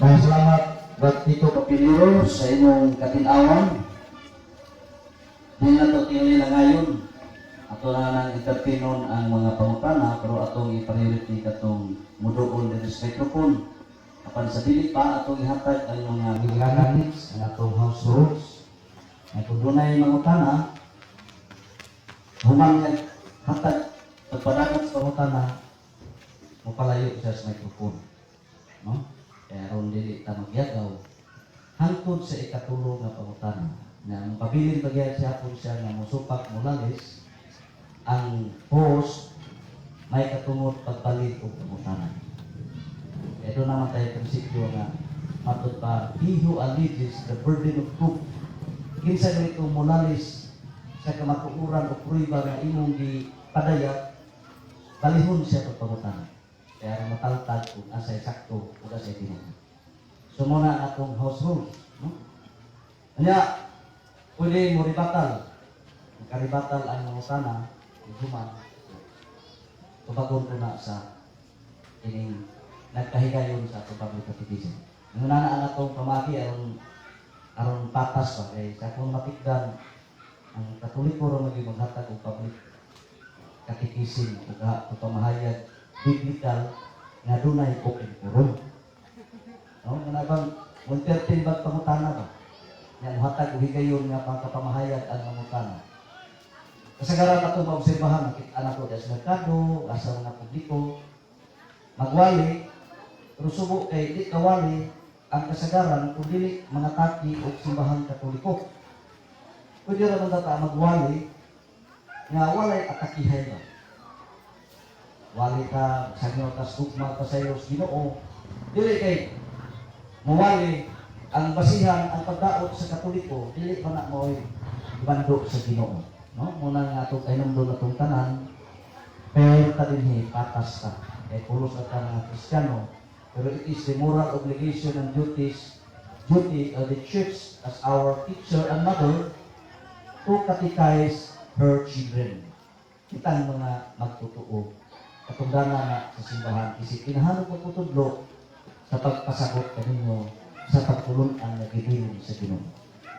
Maraming salamat, Brad Tito. Kapiliro sa inyong katinawan. Di na to tingali ngayon. Ato na nang entertainon ang mga pangutana, pero atong i-priority katong muduol diri sa microphone. Apan sa dili pa, atong ihatag ang mga gilanganits, ang atong house rules. Nga kung dunay mangutana, human nga hatag pagpadagat sa pangutana, mopalayo siya sa microphone. No? Kaya aron dili ta magyagaw hangtod sa ikatulo nga pangutana. Nga ang pabilin pa gyud siya hapon siya nga mosupak, molalis, ang host may katungod pagpalit og pangutana. Kaya doon naman tayo prinsipyo nga matod pa, "He who alleges the burden of proof." Kinsa ganito molalis sa kamatuoran o prueba nga imong gipadayag, balihon siya pagpangutana. Kaya aron mataltag kung asay sakto ug asay tinuod. So mao na ang atong house rules, no? Anya, pwede mo rebuttal. Makaribatal ang mangutana, human. Tubagon ko na sa ining nagkahigayon sa atong public catechism. Nga na ang atong pamagi aron aron patas ba, kay sa akong matikdan, ang Katoliko ra maging maghatag og public catechism ug pamahayag biblical nga dunay open forum. No, nga bang mo-entertain bag pangutana ba? Nga mohatag og higayon nga pangkapamahayag ang mangutana. Kasagaran ato maobserbahan, makita na ko sa merkado, asa mga publiko, magwali, pero subo kay di kawali ang kasagaran kung dili mga taki o Simbahang Katoliko. Pwede ra man ta magwali nga walay atakihay ba. Wali ta, sangyaw ta, gugma ta sa iyo Ginoo. Dili kay mawali ang basihan ang pagdaot sa Katoliko, dili pa na mao'y bando sa Ginoo. No? Muna nga atong kahinumdom atong tanan, pero ta dinhi patas ta. Kay pulos ta mga Kristiyano, pero it is the moral obligation and duty of the Church as our teacher and mother to catechize her children. Kitang mga magtotoo. Katungdanan na sa simbahan, isip kinahanglan magtutudlo sa pagpasakot kaninyo sa pagtulunan nga gibilin sa Ginoo.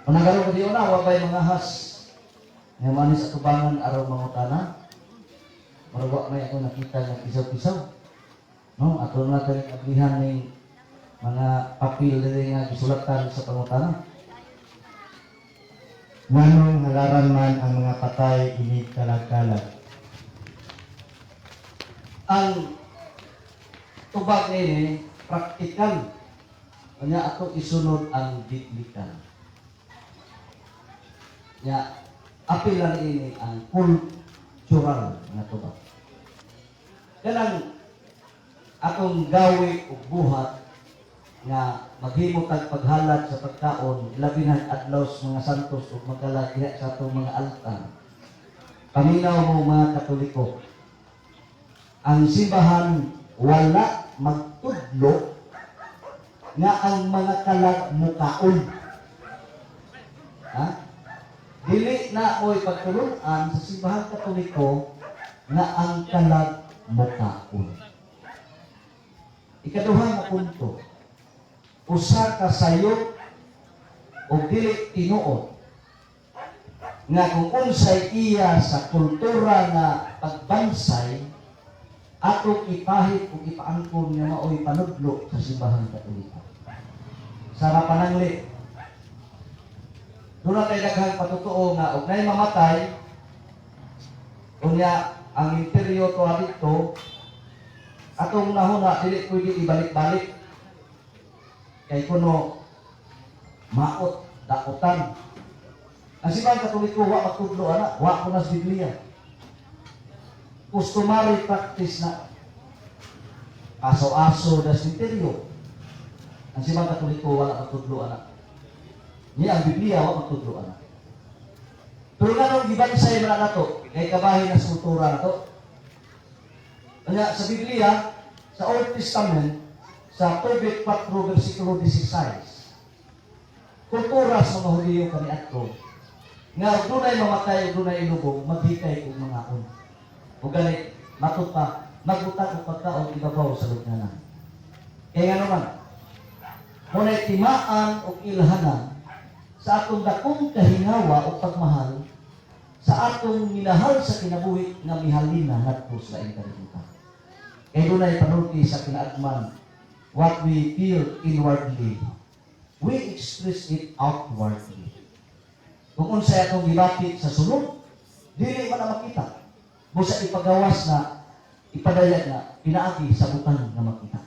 Managaro ko di una, wa ba'y mga has nga manis atubangan aron mangutana? Murag wa may ako nakita nga kisaw-kisaw. No, ato na natin ablihan ning mga papel diri nga gisulatan sa pangutana. Nganong halaran man ang mga patay inig kalag-kalag? Ang tubag nini praktikal. Kanya ato isunod ang biblical. Nya apil lang ini ang cultural nga tubag. Kanang atong gawi ug buhat nga maghimo tag paghalad sa pagkaon, labi na adlaw sa mga santos, ug magkalag diha sa atong mga altar. Paminaw mo, mga Katoliko. Ang simbahan wala magtudlo nga ang mga kalag mukaon. Ha? Dili na mo'y pagtulunan sa Simbahan Katoliko nga ang kalag mukaon. Ikaduha nga punto, usa ka sayop o dili tinuod nga kung unsay iya sa kultura nga pagbansay, atong ipahit ug ipaangkon nga maoy panudlo sa Simbahan Katoliko. Sa panangli, doon na tayo daghang patutuo nga og nay mamatay, unya ang imperyo to dito, atong nahuna dili pwede ibalik-balik kay kuno maot dakutan. Ang Simbahan Katoliko wa magtudlo ana, wa ko na sa Biblia. Customary practice na aso-aso da simiteryo. Ang Simbahan Katoliko wala magtudlo ana. Ni ang Biblia wa magtudlo ana. Pero nganong gibansay man nato kay kabahin na sa kultura nato? Kanya sa Biblia, sa Old Testament, sa Tobit 4 versikulo 16. Kultura sa mga Hudiyo kaniadto nga og dunay mamatay o dunay ilubong, maghikay og mangaon. O gani, matut pa, magbutang og pagkaon ibabaw sa lugnanan. Kaya nga naman, Mao timaan o ilhanan sa atong dakong kahingawa o pagmahal sa atong minahal sa kinabuhi nga mihalina ngadto sa laing kalibutan. Kay dunay panulti sa kinaagman, "What we feel inwardly, we express it outwardly." Kung unsay atong gibati sa sulod, dili man na makita. Busa ipagawas na, ipadayag na, pinaagi sa butang nga makita.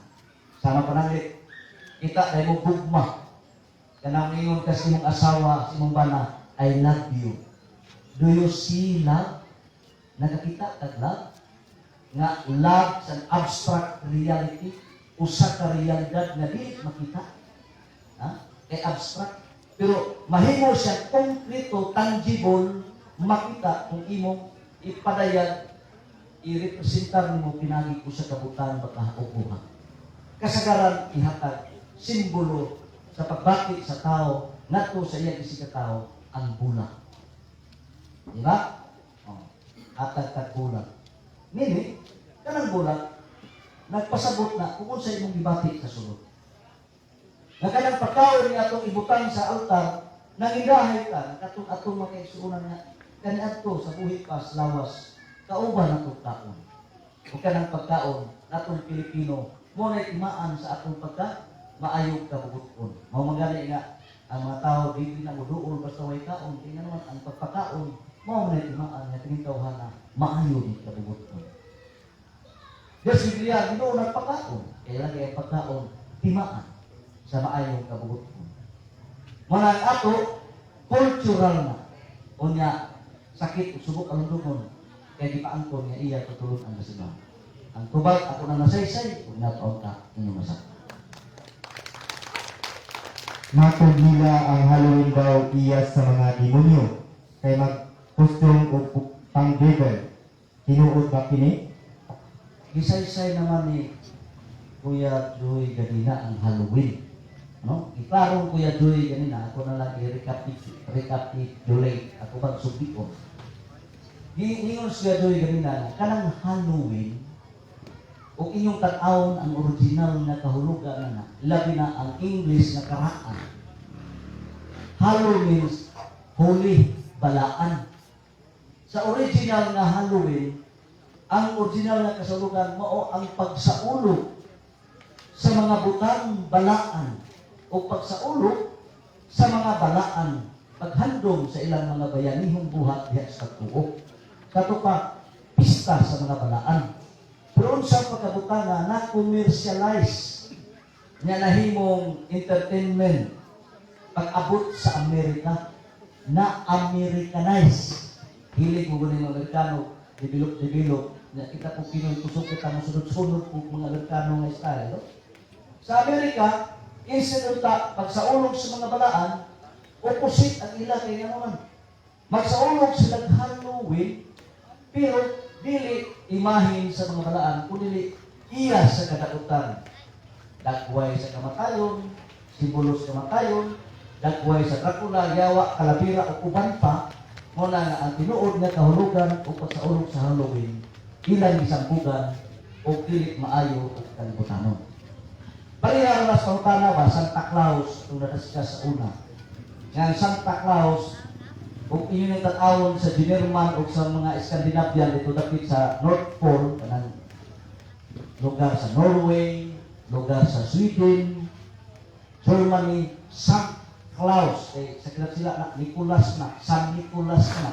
Sama pananglit, kita na mo gugma. Kanang ingon ka sa imong asawa, sa imong bana, "I love you." Do you see love? Nakakita kag love? Nga love is an abstract reality, usa ka realidad nga dili makita. Ha? Kay abstract. Pero mahimo siya konkreto, tangible, makita kung imong ipadayag, i-representar nimo pinagi usa ka butang baka o buhat. Kasagaran ihatag simbolo sa pagbati sa tao ngadto sa iyang isig ka tao ang bulak. Di ba? Oh. Hatag kag bulak. Meaning, kanang bulak, nagpasabot na kung unsa imong gibati sa sulod. Nga kanang pagkaon nga atong ibutang sa altar, nangindahay ka, katong atong mga kaigsuonan nga kaniadto sa buhi pa sa lawas, kauban natong kaon. Ug kanang pagkaon natong Pilipino, mao na timaan sa atong pagka maayog kabubuton. Mao man gani nga ang mga tao dili na moduol basta way kaon, kay naman ang pagpakaon mao man timaan nga kining tawhana maayo ni kabubuton. Diyos Biblia, Ginoo nagpakaon. Kaya lagi ang pagkaon timaan sa maayong kabubuton. Mao na ang ato cultural na. Unya sakit ug subok alundungon kay gipaangkon nga iya tutulon ang kasimbahan. Ang tubag ako na nasaysay ug nataon ka inyong masakit. Matod nila ang Halloween daw iya sa mga demonyo kay mag-costume og pang devil. Tinuod ba kini? Gisaysay naman ni Kuya Joy ganina ang Halloween. No? Iklarong Kuya Joy ganina, ako na lang i-recapitulate, ako bang subion. Giingon si Kuya Joy ganina nga kanang Halloween ug inyong tan-awon ang original nga kahulugan na, labi na ang English nga karaan. Hallow means holy, balaan. Sa original nga Halloween, ang original nga kasulugan mao ang pagsaulog sa mga butang balaan o pagsaulog sa mga balaan, paghandom sa ilang mga bayanihong buhat diha sa pagtuo. Kato pa, pista sa mga balaan. Pero unsa pagkabutanga na commercialize nga nahimong entertainment pag-abot sa Amerika, na Americanize. Hilig mo gani mga Amerikano, develop develop na kita kung Pinoy kusog kita mosunod-sunod po mga Amerikano nga style, no? Sa Amerika, instead unta pagsaulog sa mga balaan, opposite ang ila kay nga naman. Magsaulog sila Halloween, pero dili imahin sa mga balaan, kundi iya sa kadautan. Dagway sa kamatayon, simbolo sa kamatayon, dagway sa Dracula, yawa, kalabira o uban pa, mao na nga ang tinuod nga kahulugan o pagsaulog sa Halloween, ilang gisampugan o dili maayo o kalibutanon. Pareha ra sa pangutana ba, Santa Claus, kung na-discuss sa una. Nga ang Santa Claus, kung inyo nang tan-awon sa Generman o sa mga Scandinavian dito dapit sa North Pole, kanang lugar sa Norway, lugar sa Sweden, Germany, St. Claus, eh, sa kilat sila na, Nicholas na, San Nicolas na.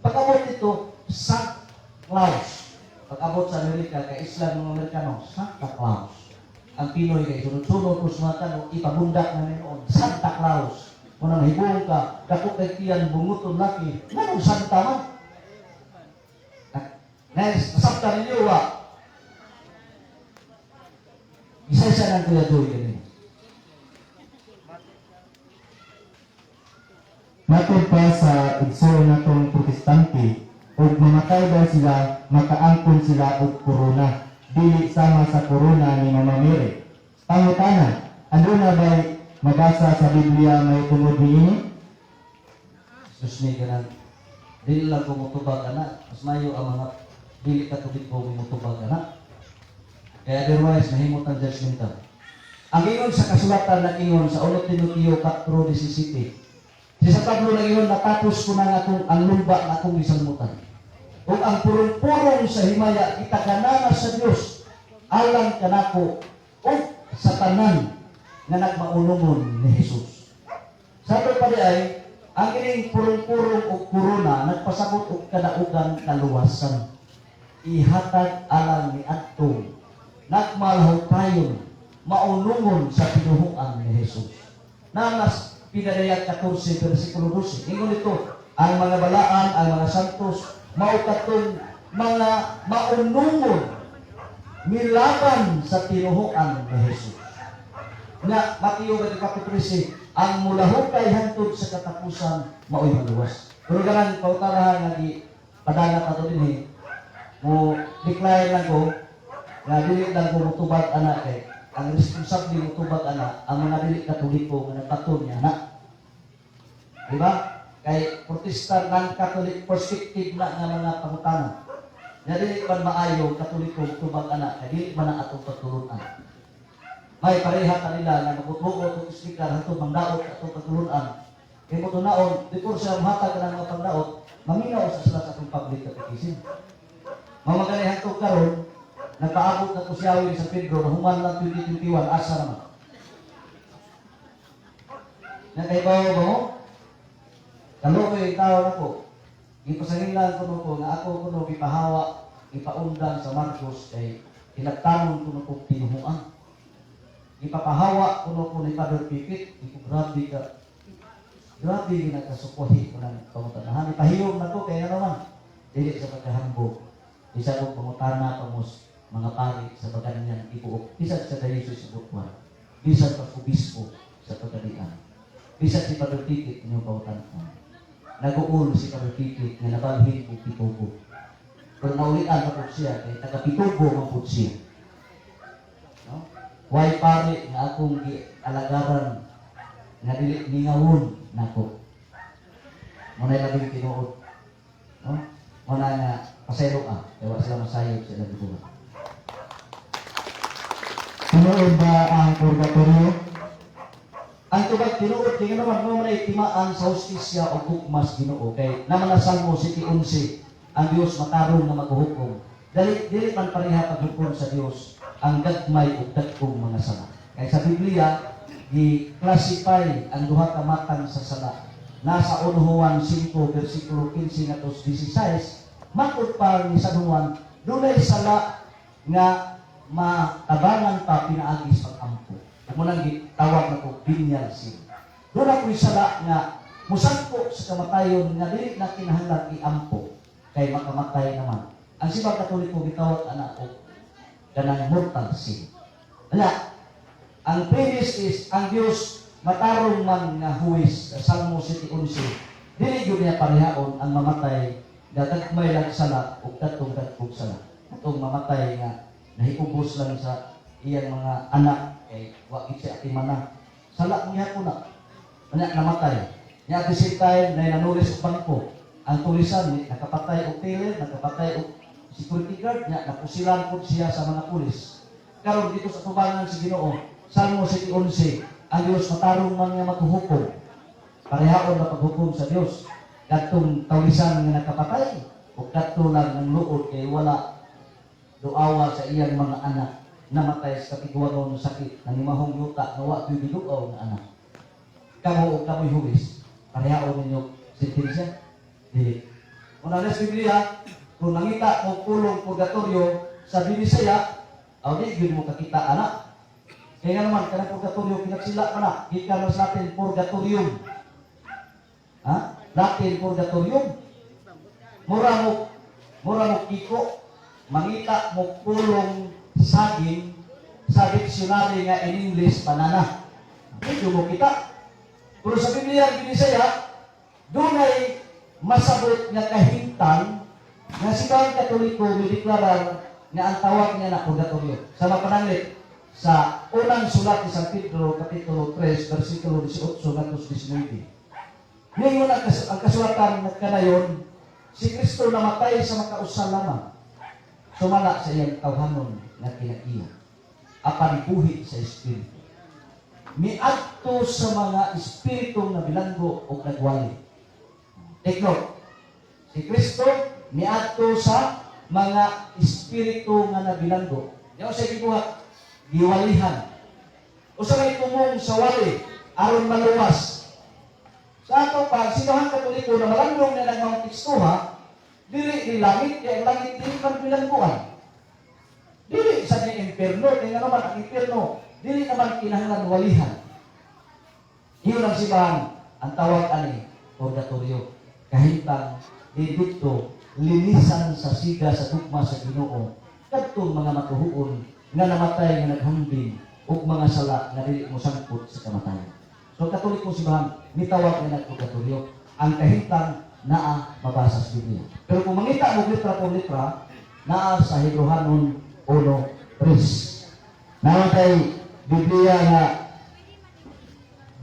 Pag-abot dito, St. Claus. Pag-abot sa Amerika, kay Islam ng Amerikano, Santa Claus. Ang Pinoy kay sunod-sunod kung mga kano, ipabundak na noon, Santa Claus. Kung nang hibong ka, dako kay tiyan bunguton laki, nganong Santa man? Next, nasabtan ninyo wa. Isa-isa ng Kuya Joy kanina. Matod pa sa igsoon natong Protestante, ug mamatay daw sila, makaangkon sila og korona, dili sama sa korona ni Mama Mary. Pangutana, aduna bay mabasa sa Biblia may tungod niini? Excuse me, ganang, dili lang ko mutubag ana, mas mayo ang mga dili Katoliko mutubag ana. Kaya otherwise, mahimot ang judgmental. Ang ingon sa kasulatan, nag-ingon sa 1 Timoteo 4:17. Si San Pablo nag-ingon, "Natapos ko na nga akong ang lumba nga akong gisalmutan. Ug ang purong-purong sa himaya gitaganana sa Dios alang kanako ug sa tanan nga nagmaunungon ni Jesus." Sa ato pa di ay, ang ining purong-purong og korona nagpasabot og kadaugan kaluwasan. Ihatag alang ni adtong nagmalahutayon maunungon sa tinuhuan ni Jesus. Nanas Pinadayag 14 versikulo 12. Ingon ito, ang mga balaan, ang mga santos, mao katong mga maunungon milaban sa tinuhuan ni Jesus. Nga Mateo 24:13, ang mulahukay hangtod sa katapusan mao'y maluwas. Pero ganan pautanahan nga gi padangat ato dinhi, mo declare lang ko nga dili lang ko mutubag ana kay ang responsable mutubag ana ang mga dili Katoliko nga nagbaton niya na. Di ba? Kay Protestant, non-Catholic perspective na nga mga pangutana. Nga dili man maayo Katoliko mutubag ana kay dili man ang atong pagtulunan. May pareha kanila nga magutoo itong speaker hantod mangdaot atong pagtulunan. Kay mo tunaon, before siya mahatag ng mga pangdaot, maminaw sa sila sa atong public catechism. Mamagani hantod karon, nagpaabot na ko siya sa Pedro na human lang 2021, asa naman. Nakaibaw ba mo? Kaluoy tao na ko. Gipasangilan ko ko nga ako kuno gipahawa, gipaundang sa Marcos kay ilagtanon kuno ko tinuhuan. Gipapahawa kuno ko ni Father Pipit, di ko grabe ka. Grabe ginakasukwahi ko ng pangutanahan. Ipahiyom na ko kaya naman. Dili sa pagkahambog. Isa kong pangutana pamos mga pari sa baganyan ibuok. Bisan sa Diocese sa Butuan. Bisan pa obispo sa Pagadian. Bisan si Father Pipit inyong pangutanahan. Nag-uul si Father Pipit nga nabalhin og Pitubo. Pero naulian pa po siya kay taga Pitubo man po siya. No? Why pari nga akong gialagaran nga dili mingawon nako. Mo na labing tinuod. No? Mo na nga pasaylo ka kay wa sila masayod sa ilang gibuhat. Tinuod ba ang purgatorio? Ang tubag tinuod kay naman mo man ay timaan sa hustisya o gugmas Ginoo kay naman na Salmo 7:11, ang Dios matarong nga maghukom. Dali dili man pareha paghukom sa Dios ang gagmay ug dagkong mga sala. Kay sa Biblia gi-classify ang duha ka matang sa sala. Nasa 1 Juan 5 versikulo 15 ngadto 16, matud pa ni San Juan, dunay sala nga matabangan pa pinaagi sa pag-ampo. Ug mo nang gitawag na ko venial sin. Doon ako'y sala nga musangko sa kamatayon nga dili na kinahanglan iampo kay makamatay naman. Ang Simbang Katoliko gitawag ana og kanang mortal sin. Wala. Ang premise is ang Dios matarong man nga huwis sa Salmo 7:11. Dili gyud niya parehaon ang mamatay nga gagmay lang sala ug katong dagkong sala. Katong mamatay nga nahiubos lang sa iyang mga anak kay wa gid siya atiman. Sala mo na. Anya namatay. Nya at the same time na nanulis og bangko. Ang tulisan ni nakapatay og teller, nakapatay og security guard nya napusilan pud siya sa mga pulis. Karon dito sa tubangan si Ginoo, Salmo 7:11, ang Dios matarong man nga maghuhukom. Parehaon na paghukom sa Dios. Kadtong tawlisan nga nakapatay o kadto lang ng luod kay wala duawa sa iyang mga anak, namatay sa kapigwanon sakit nangimahong yuta nga wa gyud giduaw nga anak. Kamo og kamoy huwis, parehaon ninyo sentensya? Dili. Una na sa Biblia, kung nangita mo pulong purgatorio sa Binisaya, aw di gyud mo kakita ana. Kaya nga naman, kanang purgatorio, pinagsila pa na, gikan sa Latin purgatorium. Ha? Latin purgatorium. Mura mo kiko, mangita mo pulong saging sa dictionary nga in English banana. Medyo mo kita. Pero sa Biblia, ang Binisaya, dunay masabot nga kahimtang nga si Kang Katoliko mideklarar nga ang tawag niya na purgatorio. Sa mapananglit, sa unang sulat ni San Pedro, Kapitulo 3, versikulo 18 ngadto 19. Ningon ang kasulatan nagkanayon, si Kristo namatay sa makausa lamang, sumala sa iyang tawhanon nga kinaiya, apan buhi sa Espiritu. Miadto sa mga espiritong nabilanggo o nagwali. Take note. Si Kristo miadto sa mga espiritu nga nabilanggo. Di ako sa gibuhat, giwalihan. Usa may tumong sa wali aron maluwas. Sa ato pa, Simbahang Katoliko na malandong na nang tekstuha, dili ni langit, kaya ang langit dili man bilangguan. Dili sa ni impierno, kaya nga naman ang impierno, dili naman kinahanglan walihan. Iyon ang simbahan, ang tawag ani, purgatorio. Kahintang di dito linisan sa siga sa gugma sa Ginoo kadtong mga matuhuon nga namatay nga naghambing ug mga sala nga dili mo sangkot sa kamatayon. So Katoliko simbahan mitawag nga purgatorio. Ang kahintang naa mabasa sa Biblia. Pero kung mangita mo litra por litra, naa sa Hebreohanon 1:3. Naa kay Biblia nga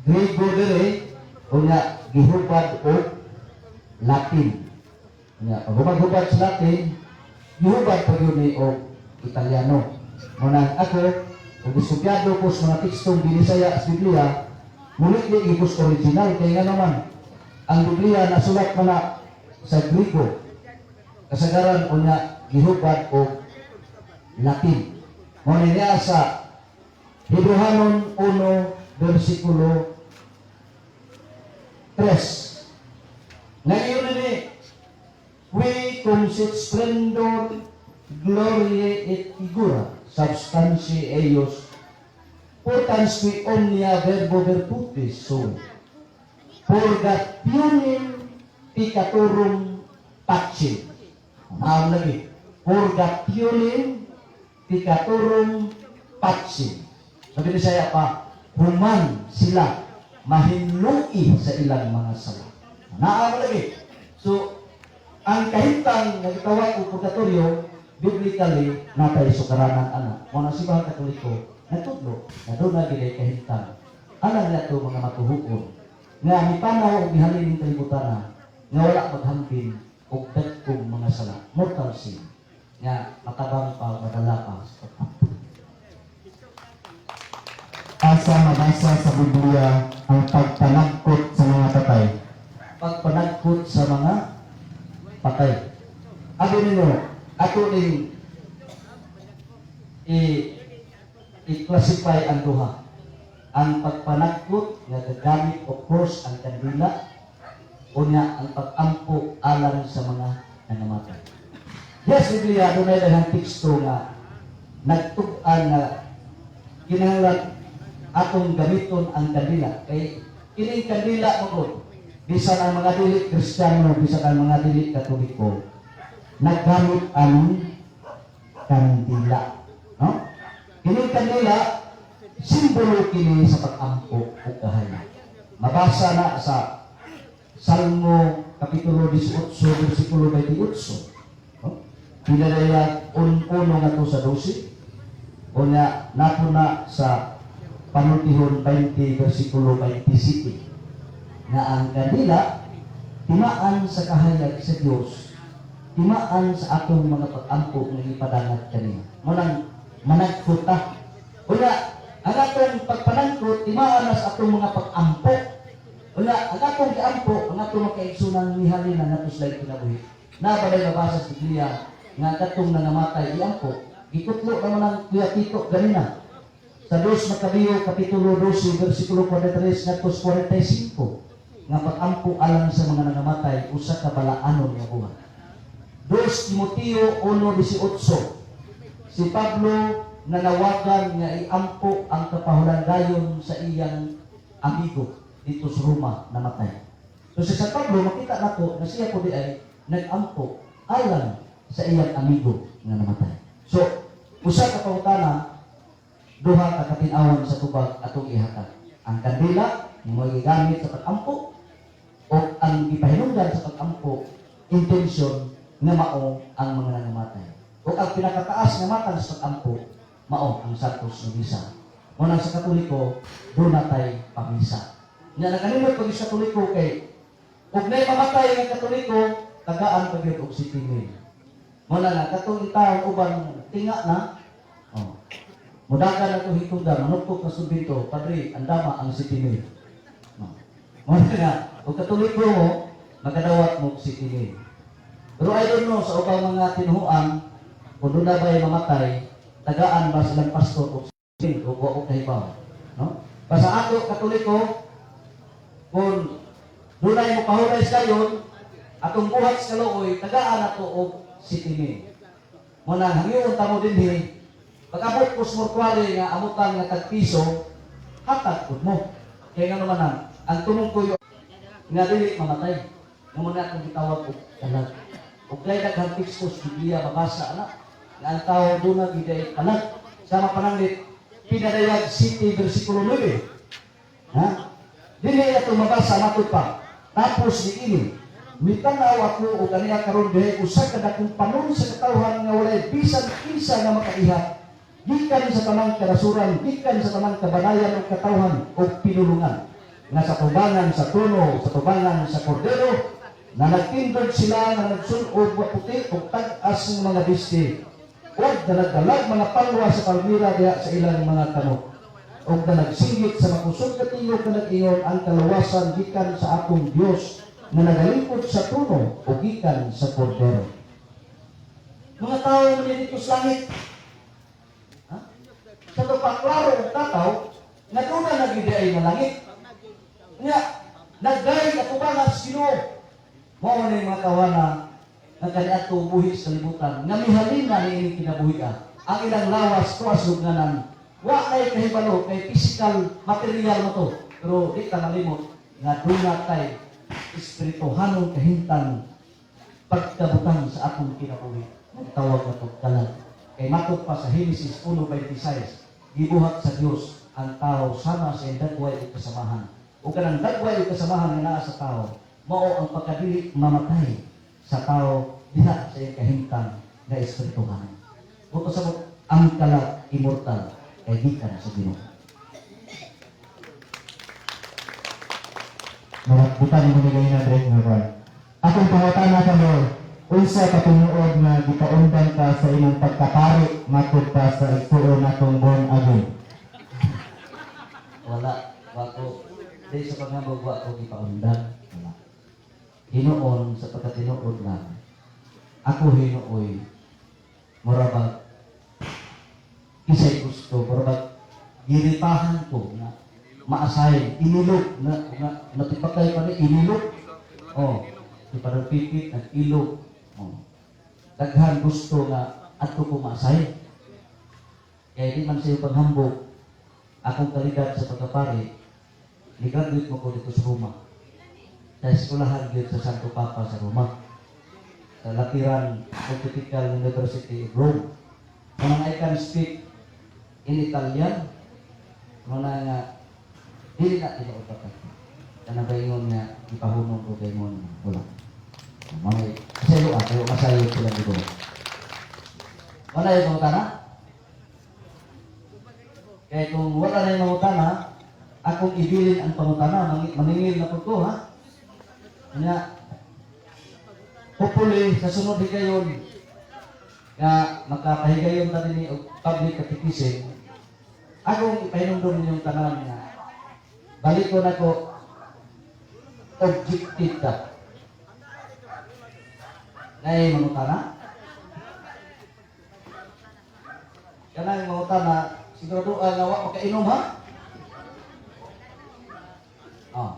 Grigo dire, unya gihubad og Latin. Unya pag hubad-hubad sa Latin, gihubad pa gyud ni og Italiano. Muna ako, ug diskumpiyado ko sa mga tekstong binisaya sa Biblia, muli di gipos original kay nga naman ang Biblia nasulat man na sa Grigo. Kasagaran unya gihubad og Latin. Mo ni niya sa Hebreohanon 1 versikulo 3. Ngayon ni "Qui cum sit splendor gloriae et figura substantiae eius, putans qui omnia verbo virtutis sui purgationem peccatorum pacem." Naam lagi. "Purgationem peccatorum pacem." Sabi ni saya pa, human sila mahinlui sa ilang mga sala. Naam lagi. So, ang kahintang nga gitawag og purgatorio, biblically, natay sukaranan ana. Mo na Simbahang Katoliko nagtudlo na doon na gid kahintang alang nato mga matuhuon nga mipanaw og mihalin ning kalibutan nga wala maghambing og dagkong mga sala, mortal sin, nga matabang pa, madala pa sa pag-ampo. Asa mabasa sa Biblia ang pagpanagkot sa mga patay? Pagpanagkot sa mga patay. Abi ninyo, ato ning i-classify ang duha. Ang pagpanagkot nga gagamit, of course, ang kandila, unya ang pag-ampo alang sa mga nangamatay. Yes, Biblia, dunay daghang teksto nga nagtug-an nga kinahanglan atong gamiton ang kandila. Kay kining kandila mo gud, bisan ang mga dili Kristiyano, bisan ang mga dili Katoliko, naggamit ang kandila. No? Kining kandila, simbolo kini sa pag-ampo ug kahayag. Mabasa na sa Salmo Kapitulo 18, versikulo 28. No? Pinadaya un-uno nga to sa 12. Unya, nato na sa Panultihon 20, versikulo 27. Na ang kandila, timaan sa kahayag sa Diyos, timaan sa atong mga pag-ampo nga gipadangat kaniya. Munang managkuta. Unya, ang atong pagpanangkot, timaan na sa atong mga pag-ampo. Unya, ang atong giampo, ang atong makaigsunan mihalin na nato sa kinabuhi. Na balay mabasa sa Biblia nga katong nangamatay iampo? Gikutlo naman ang Kuya Tito ganina. Sa 2 Macabeo Kapitulo 12, versikulo 43 ngadto 45 nga pag-ampo alang sa mga nangamatay usa ka balaanon nga buhat. 2 Timoteo 1:18, si Pablo nanawagan nga iampo ang kapahulandayon sa iyang amigo dito sa Roma namatay. So si San Pablo, makita nato na siya po di ay nag-ampo alang sa iyang amigo nga namatay. So usa ka pangutana, duha ka katin-awan sa tubag atong ihatag. Ang kandila nga mo gigamit sa pag-ampo o ang gipahinungdan sa pag-ampo, intensyon nga mao ang mga nangamatay. O ang pinakataas nga matang sa pag-ampo mao ang Santos nga Misa. Mo nang sa Katoliko doon natay pamisa. Nya nakanindot pag sa Katoliko kay ug nay mamatay nga Katoliko, tagaan pa gyud og 7,000. Mo na nga katong taong uban tinga na. Oh. Mudagan na itong hitunggan, manuktok na subito, "Padre, andama ang 7,000." No. Mo nga, kung Katoliko mo, makadawat mo 7,000. Pero I don't know sa ubang mga tinuhuan, kung doon na ba'y mamatay, tagaan ba silang pastor o 7,000 o wa ko kahibaw. No? Basta ato, Katoliko, kung dunay mo pahulay sa kayon, atong buhat sa kaluoy, tagaan ato og 7,000. Mo nang hangyoon ta mo dinhi, pag-abot ko sa mortuary nga amutan nga tag piso, hatag pud mo. Kaya nga naman ang tumong kuyo nga dili mamatay. Nga mo na akong gitawag og kalag. Ug kay daghang teksto sa Biblia mabasa ana nga ang tao duna giday kalag. Sama pananglit Pinadayag 7 versikulo 9. Ha? Dili ato mabasa matud pa. Tapos niini, mitanaw ako og kaniya karon dihay usa ka dakong panon sa katawhan nga walay bisan kinsa nga makaihap gikan sa tanang karasuran, gikan sa tanang kabanayan ug katawhan ug pinulungan nga sa tubangan sa trono, sa tubangan sa Kordero, na nagtindog sila nga nagsul-ob wa puti ug tag-as ng mga bisti ug na nagdalag mga palwa sa palmira diha sa ilang mga kamot ug na nagsinggit sa makusog nga tingog nga nag-ingon, "Ang kaluwasan gikan sa atong Dios nga nagalingkod sa trono ug gikan sa Kordero." Mga tao nga dito sa langit. Ha? Sa to pa klaro og tataw nga doon na gyud ay nga langit. Nya nagdayeg atubangan sa Ginoo. Mao ni mga kawana nga kaniadto buhi sa kalibutan nga mihalin na niini kinabuhi ah. Ang ilang lawas tuas lugnanan. Wa nay kahibalo kay physical material mo to. Pero di ta malimot nga duna tay espirituhanong kahimtang pagkabutang sa atong kinabuhi. Ang tawag na kalag. Kay matod pa sa Genesis 1:26, gibuhat sa Dios ang tao sama sa iyang dagway ug kasamahan. Ug kanang dagway ug kasamahan nga naa sa tao, mao ang pagkadili mamatay sa tao diha sa iyang kahimtang nga espirituhanon. Buto sa ang kalag immortal kay gikan sa Ginoo. Butan mo ni ganina dre nga kuan. Akong pangutana ka mo, unsa ka tinuod nga gipaundang ka sa imong pagkapari matud pa sa igsuon natong born again? Wala, wako di sa panghambog wa ko gipaundang, wala. Hinuon sa pagkatinuod lang. Ako hinuoy mura bag isay gusto, mura bag giripahan ko nga ma-assign, inilog na, na natipakay pa ni inilog. Oh, di pa pipit nag-ilog. Oh. Daghan gusto nga adto ko ma-assign. Kaya di man siya panghambog akong kalidad sa pagkapari, ni-graduate mo ko dito sa Roma. Sa eskwelahan gyud sa Santo Papa sa Roma. Sa Lateran Pontifical University of Rome. Kanang I can speak in Italian, muna nga, dili na tinuod pa ka. Kanang ba nga, ipahunong ko kay mo, wala. Mga, kasi ah, kayo masayod sila dito. Wala yung pangutana? Kaya kung wala na yung pangutana, akong ibilin ang pangutana, maningil na po ko, ha? Nga, hopefully, sa sunod higayon, nga makapahigayon ta dinhi og public catechism, akong ipahinumdom ninyong tanan nga balikon ako objective ka. Nay mangutana? Kanang mangutana, sigurado nga wa makainom ha? Oh.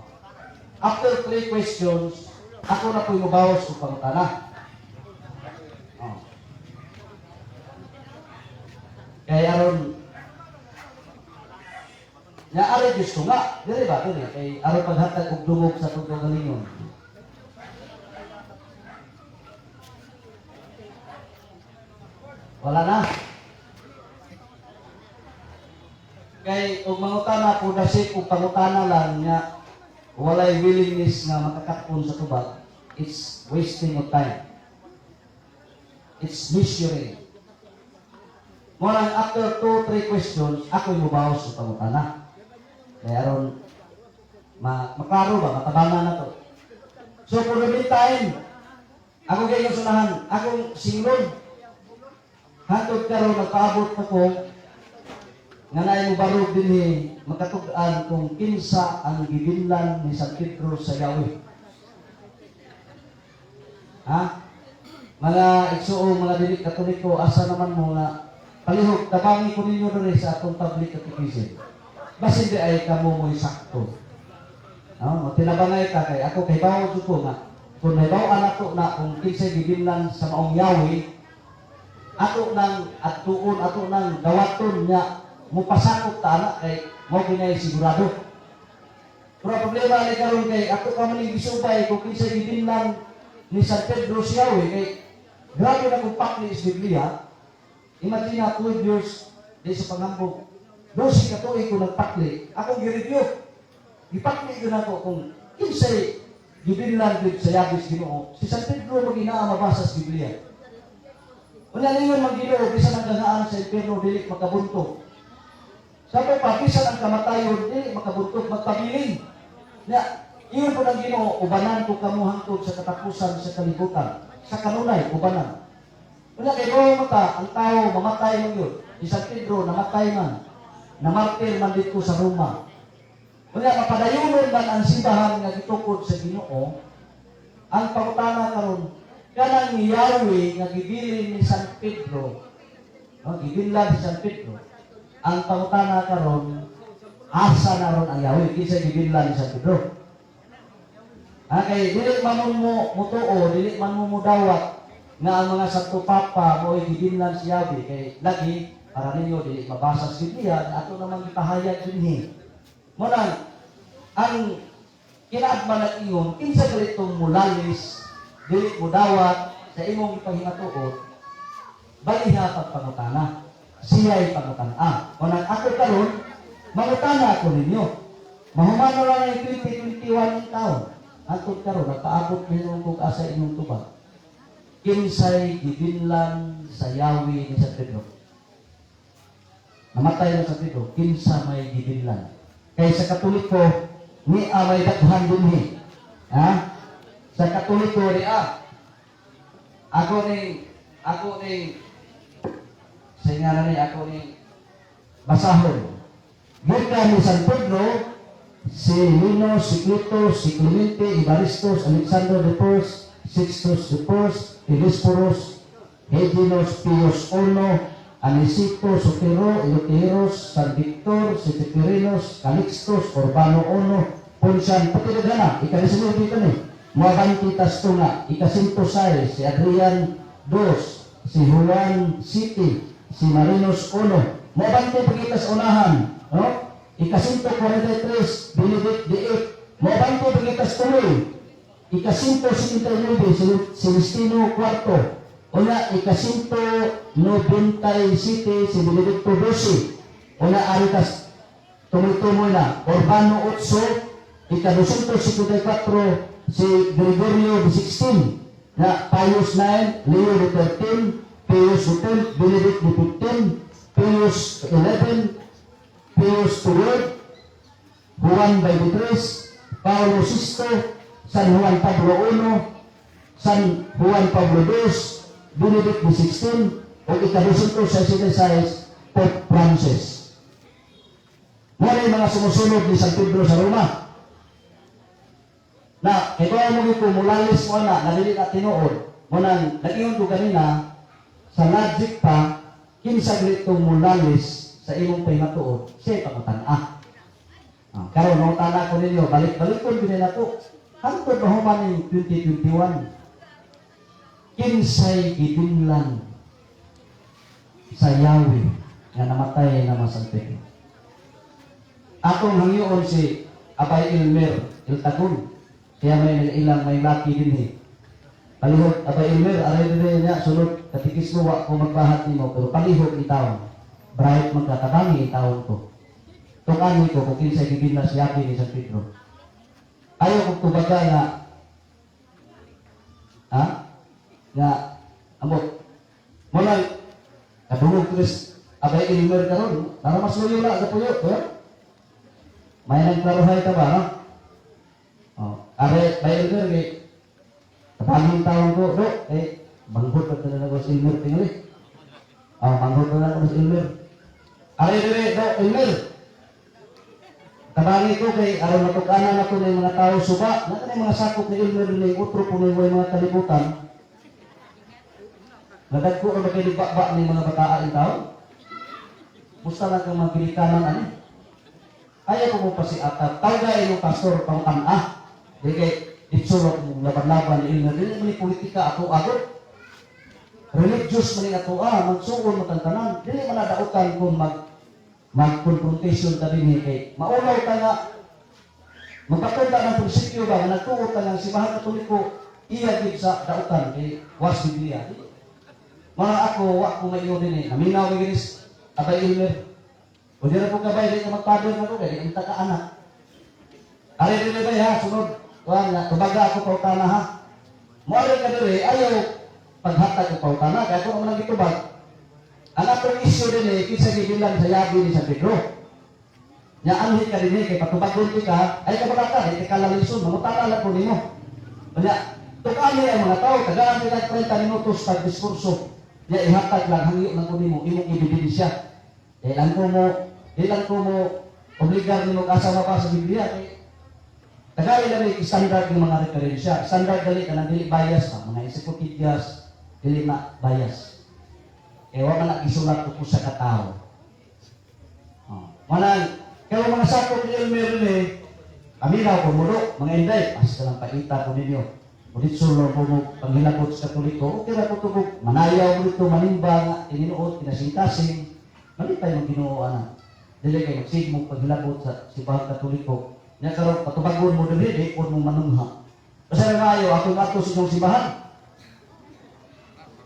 After three questions, ako na po'y mubawas og pangutana. Oh. Kaya aron nga ari gusto nga, dili ba dili kay aron paghatag og dungog sa atong kaugalingon. Wala na. Kay og mangutana po dasik og pangutana lang nga walay willingness nga makakatpon sa tubag, it's wasting of time. It's measuring. Murang after two, three questions, ako yung mubawas sa pangutana. Kaya aron maklaro ba, matabangan na to. So for the meantime, ako kayo sunahan, akong singlon. Hantod karon nagpaabot ko Nga naay mobarog dinhi makatug-an kung kinsa ang gibinlan ni San Pedro sa Yahweh? Ha? Mga igsuong mga dili Katoliko, asa naman mo nga palihog tabangi ko ninyo diri sa atong public catechism. Basin di ay kamo mo'y sakto. No, tinabangay ka kay ako kay bawo jud ko nga kung nahibaw-an ato na kung kinsay gibinlan sa maong Yahweh, ato nang adtuon, ato nang dawaton niya mupasakop ta ana kay mao ginay sigurado. Pero ang problema ni karon kay ato pa man gisubay kung kinsay gibinlan ni San Pedro si Yahweh kay grabe na kung pakli is Biblia. Imagine na 12 years di sa panghambog. 12 ka tuig ko nagpakli. Akong gi-review. Gipakli ko nako kung kinsay gibinlan gyud sa Yahweh Ginoo. Si San Pedro maginaa mabasa sa Biblia. Unya ningon man Ginoo, bisan ang gahaan sa impierno dili makabuntog. Sabi pa, bisan ang kamatayon dili makabuntog, magpabilin. Nya, ingon po ng Ginoo, "Ubanan ko kamo hangtod sa katapusan sa kalibutan." Sa kanunay, ubanan. Unya kay mo ta, ang tao mamatay man yun. Si San Pedro namatay man. Namartir man dito sa Roma. Unya mapadayonon man ang simbahan nga gitukod sa Ginoo. Ang pangutana karon, kanang Yahweh nga gibilin ni San Pedro, no, gibillan ni San Pedro. Ang pangutana karon, asa na ron ang Yahweh kinsa gibillan ni San Pedro? Ah, kay dili man mo mutuo, dili man mo mudawat nga ang mga Santo Papa mo'y gibillan si Yahweh kay lagi para ninyo dili mabasa sa Biblia ato namang gipahayag dinhi. Mo nang ang kinaadman nag-ingon kinsa galitong mulalis dili mo dawat sa imong ipahimatuod, baliha pagpangutana, siya'y pangutana. O nang ako karon mangutana ako ninyo, mahumano lang ang 2021 taon hangtod karon, nagpaabot ninyo kung asa inyong tubag, kinsay gibinlan sa Yahweh ni San Pedro? Namatay na sa Pedro, kinsa may gibinlan? Kay sa Katoliko ni a may daghan dinhi, ha? Sa Katoliko ni a ako ning sa nga ni ako ning basahon. Gikan ni San Pedro, si Lino, si Clito, si Clemente, Evaristos, Alexander the First, Sixtus the First, Telesporos, Heginos, Pius Uno, Anicito, Sotero, Eleuteros, San Victor, si Pipirinos, Calixtos, Urbano Uno, Poncian, pati na, ika-19 dito ni. Muabanti tas tunga, ika-106, si Adrian Dos, si Juan City, si Marinos Uno. Muabanti pagitas unahan, no? Ika-143, Benedict the Eighth. Muabanti pagitas tuloy. Ika-179, si Celestino Cuarto. Una, ika-197, si Benedicto XII. Una, aritas tumoy-tumoy na. Urbano 8, ika-254, si Gregorio XVI. Na Pius 9, Leo XIII, Pius X, Benedict XV, Pius XI, Pius XII, Juan 23, Paulo VI, San Juan Pablo I, San Juan Pablo II, Benedict XVI, o ika-266, Pope Francis. Muna yung mga sumusunod ni San Pedro sa Roma. Na, kay kung mo ko mulalis mo na, na dili na tinuod, mo nang nag-ingon ko kanina, sa logic pa, kinsa itong mulalis sa imong pahimatuod, siya pangutan-a. Ah, karon mangutana ko ninyo, balik-balik ko din nako. Hangtod mahuman ning 2021. Kinsay gibinlan sa Yahweh nga namatay na San Pedro? Atong hangyoon si Abay Ilmer Iltagon. Kaya may ilang may laki din eh. Palihog, Abay Ilmer, aray din niya, sulod, katikismo, wa ko magbahat nimo, pero palihog itaon. Bright magkatabangi itaon ko. Tukani ko kung kinsay gibinlan si Yahweh ni San Pedro. Ayaw kong tubaga nga, ha? Nga, amot, mo lang, kadungog Chris, Abay Ilmer karon, para mas luyo na, sa puyo, kuya. May nagklaruhay ka ba, no? Oh, are, Bay Ilmer, kay, tabangin taon ko, do, eh, banghod pa talaga ko si Ilmer, tingali. Oh, banghod pa lang ko si Ilmer. Ari dire do Elmer. Tabangi ko kay aron matuk-anan nato ng mga tao suba, na kanang mga sakop ni Elmer ni utro po ni mga kalibutan. Nadagko ra ba kay ba ni mga bataa in tao? Musta lang kang mga ginikanan ani? Ayaw ko mo pa si atap. Tawga imong pastor pang-tama. Di kay itsura kong laban-laban ni Elmer. Dili man ni politika ato agot. Religious man ni ato ah, magsuon mo tanan. Dili man na dautan kung mag confrontation ta dinhi kay maulaw ta nga magpatunda ng prinsipyo ba nga nagtuo ta nga Simbahan Katoliko iya gid sa dautan kay was Biblia. Mga ako, wa ko maingon dinhi. Naminaw kay ginis Abay Elmer. O di ra ko kabay di ka magpader na ko kay di unta ka anak. Ari dili ba ha, sunod. Kuan nga tubaga ako pautana ha. Mo ka diri ayaw paghatag og pautana kay ako naman ang gitubag. Ang atong issue dinhi kinsa gibilan sa yabi ni San Pedro. Nya anhi ka dinhi kay patubagon ti ka, ay ka ka di ka kalalison, mangutana lang ko nimo. Nya tukani ang mga tao, tagaan nila 30 minutos pag diskurso. Nya ihatag lang hangyo lang ko nimo imong ebidensya. Di lang ko mo obligar nimo asa pa sa Biblia kay tagay lang ni standard ng mga referensya. Standard dali kanang dili bias pa, mga encyclopedias dili na bias. Eh wa man na gisulat ko sa katao. Oh. Manang kaya mga sakop ni Elmer ni kami na ko mulo, mga inday, pas ka lang paita ko ninyo. Ulit sulo ko mo panghilabot sa Katoliko, okay ra ko tugog. Manayaw mo dito, manimba nga, ininuot, kinasing-kasing. Malipay mo Ginoo ana. Dili kay magsigmo paghilabot sa Simbahan Katoliko. Nya karon patubagon mo diri, di ko mo manungha. Basta nga ayo ako ato sa inyong simbahan.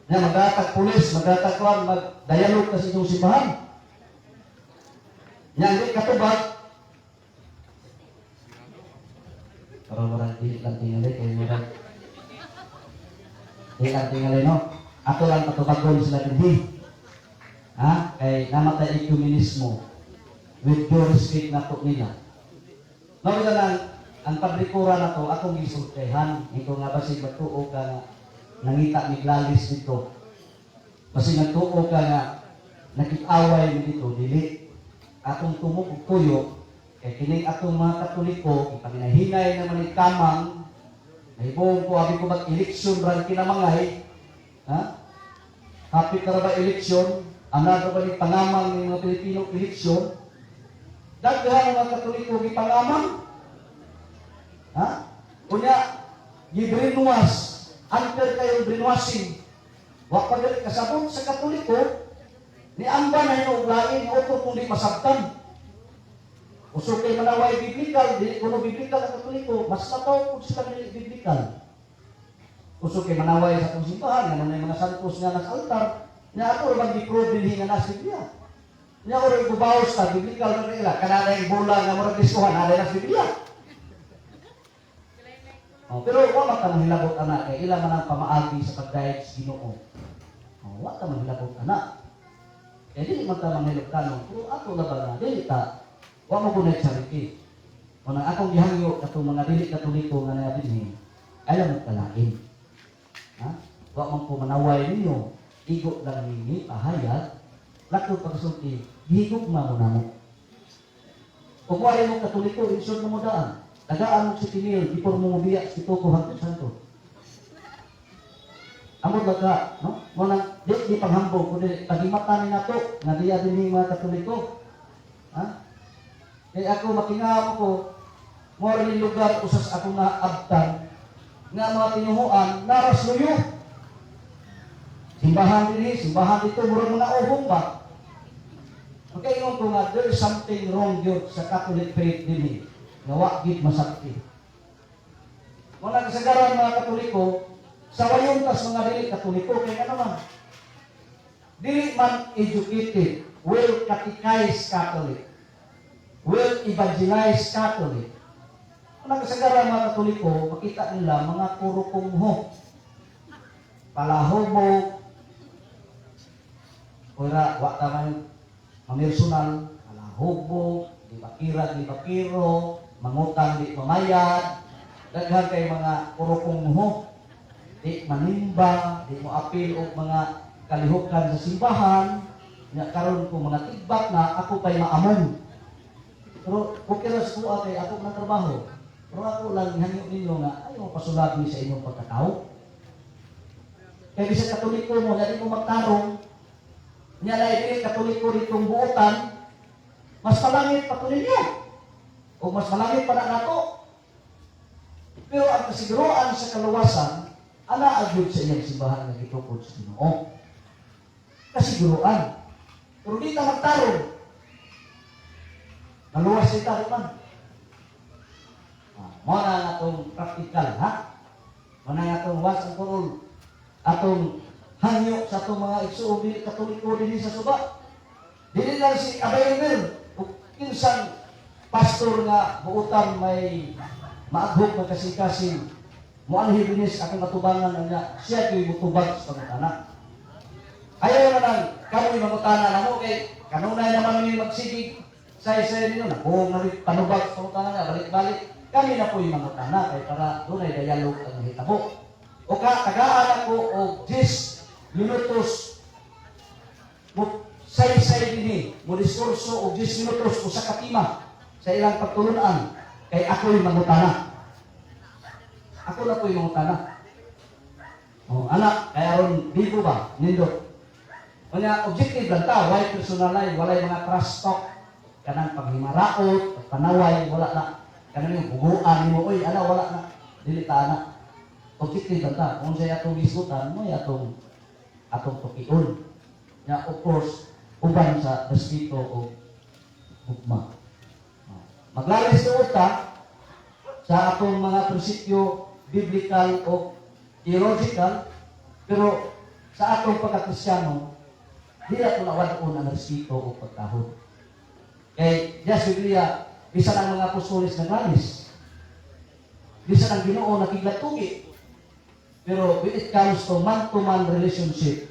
Nya magatag pulis, magatag kuan, magdialog ka sa inyong simbahan. Nya hindi katubag. Pero murag dili lang tingali kay murag dili lang tingali, no. Ato lang patubagon sila dinhi. Ha? Kay namatay ecumenismo. With due respect na to nila. Mao lang ang pabrikura na to akong gisultihan. Ito nga basig magtuo ka nga nangita ni Glalis dito. Basig nagtuo ka nga nakit-away mi dito, dili. Atong tumok og tuyo kay kining atong mga Katoliko ipanginahinay naman ni kamang nahibong ko abi ko mag-eleksyon ran kinamangay, ha, hapit na ra ba eleksyon, ana ba ni pangamang ng mga Pilipino eleksyon, daghan ang mga Katoliko gipangamang, ha, unya gi-brainwash, under kayo brainwashing, wa pa gali kasabot sa Katoliko ni amba na og lain otro kung di masabtan. Uso kay manaway biblical, dili kuno biblical ang Katoliko, mas mataw kung sila dili biblical. Uso kay manaway sa atong simbahan, nga may mga santos nga nasa altar, nya ato ra bang gi-prove dinhi nga nasa Biblia. Nya ora gubaos ta biblical na nila, kanana yung bola nga murag diskuhan, naa na sa Biblia. Oh, pero wa man ta manghilabot ana kay ila man ang pamaagi sa pag-guide sa Ginoo. Oh, wa ta manghilabot ana. Kay dili man ta manghilabtanon, pero ato na ba nga dili ta wa mo gunay charity. Kung ang akong gihangyo katong mga dili Katoliko nga naa dinhi, ayaw mo kalain. Ha? Wa man ko manaway ninyo, igo lang ninyo pahayag, lakto pagsulti, gihigugma mo namo. Kung wala mo Katoliko, insure na mo daan. Tagaan mo si Tinil, before mo mobiya si Toko hangtod santo. Amot lang ka, no? Mo nang di, di panghambog, kundi pagimata ni nato, nga diya din mga Katoliko. Ha? Kaya ako makingaw ko, mo rin lugar usas ako na abtan, nga mga tinuhuan, naras luyo. Simbahan dinhi, simbahan dito, murag mga uhong ba? Magkaingon ko nga, there is something wrong yun sa Catholic faith dinhi, nga wa gid masakti. Wala kasagaran mga Katoliko, sa wayon tas mga dili Katoliko, kaya nga naman, dili man educated, well catechized Catholic, well evangelized Catholic. Wala kasagaran mga Katoliko, makita nila mga kurukungho, palahubog, ora wa ta man mamersonal, palahubog, di bakira, di bakiro, mangutang di mamayad, daghan kay mga kurukungho, di manimba, di mo apil og mga kalihukan sa simbahan, Nya karon ko mga tigbak na ako pa'y maamong. Pero okay ra sa kuha kay ako na trabaho. Pero ako lang hangyo ninyo nga ayaw pasulabi sa inyong pagkatao. Kay bisan Katoliko mo, dili mo magtarong. Nya lahi dili Katoliko ditong buotan, mas malangit pa to ninyo. O mas malangit pa na nato. Pero ang kasiguruan sa kaluwasan, ana agyud sa iyang simbahan nga gitukod sa Ginoo. Kasiguruan. Pero di ta magtarong. Maluwas kita, di man. Ah, mao na ang atong practical, ha? Mao na ang atong once and for all. Atong hangyo sa atong mga igsuon dili Katoliko dinhi sa suba. Dili lang si Abay Elmer o kinsang pastor nga buutan may maaghok nga kasing-kasing moanhi dinis akong atubangan niya, siya ko'y mutubag sa pangutana. Ayaw na lang kamoy mangutana namo kay kanunay naman mi magsigig sa isa ninyo na kung panubag sa pangutana nga balik-balik kami na po'y mangutana kay para dunay dialog ang mahitabo. O ka tagaan ako og 10 minutos mo say-say dinhi mo diskurso og 10 minutos usa ka tema sa ilang pagtulunan kay ako'y mangutana. Ako na po'y mangutana. Oh, anak, kaya aron bigo ba? Nindot. Unya, objective lang ta, walay personalay, walay mga trash talk. Kanang paghimaraot, pagpanaway, wala na. Kanang yung buguan nimo, oy, ana, wala na. Dili ta ana. Objective lang ta. Kung siya atong gisgutan, mo atong atong tukion. Nya, of course, uban sa respeto o hugma. Oh. Maglalis tuod ta sa atong mga prinsipyo biblical o theological, pero sa atong pagkakristyano, di na nawad-on ang respeto o pagtahod. Kay diya sa Biblia, bisan ang mga apostoles naglalis. Bisan ang Ginoo nakiglatugi. Pero when it comes to man-to-man relationship,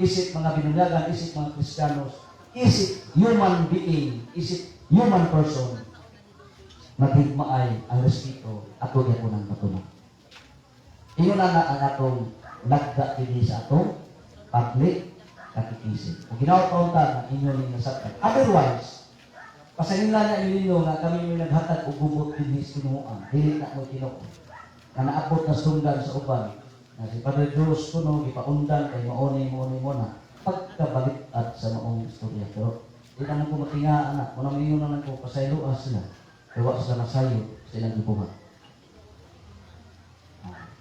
isip mga binunyagan, isip mga Kristiyanos, isip human being, isip human person, maghigmaay ang respeto ato gyapon ang batunan. Ingon na na ang atong lagda dinhi sa atong public catechism. Kung ginawa pa ta nga inyo ning nasabtan. Otherwise, pasaninla na ninyo nga kami may naghatag og gubot dinhi sa Tinuoan. Dili na mo Ginoo. Nga naabot na sungdan sa uban. Na si Padre Jules kuno gipaundan kay mauni mauni mo na pagkabalik-ad sa maong istorya. Pero di naman ko matinga anak. Muna mingon na lang ko pasayloa sila. Kay wa sila nasayo sa ilang gibuhat.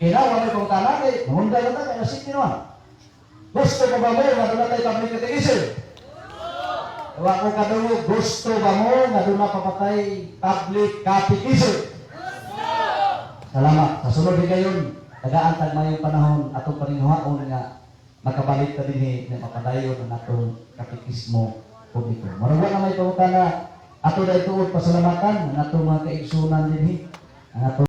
Kaya wala may pangutana kay mahunday na ta kay nasip naman. Gusto ko ba mo nga doon tayo public catechism? Wa ko kadungog, gusto ba mo nga doon na papatay public catechism? Salamat. Sa sunod higayon, tagaan tag mayong panahon atong paninguhaon nga makabalik ta dinhi nga mapadayon ang atong katekismo publiko. Murag wa na may pangutana, ato dahil tuod pasalamatan ang atong mga kaigsunan dinhi, ang atong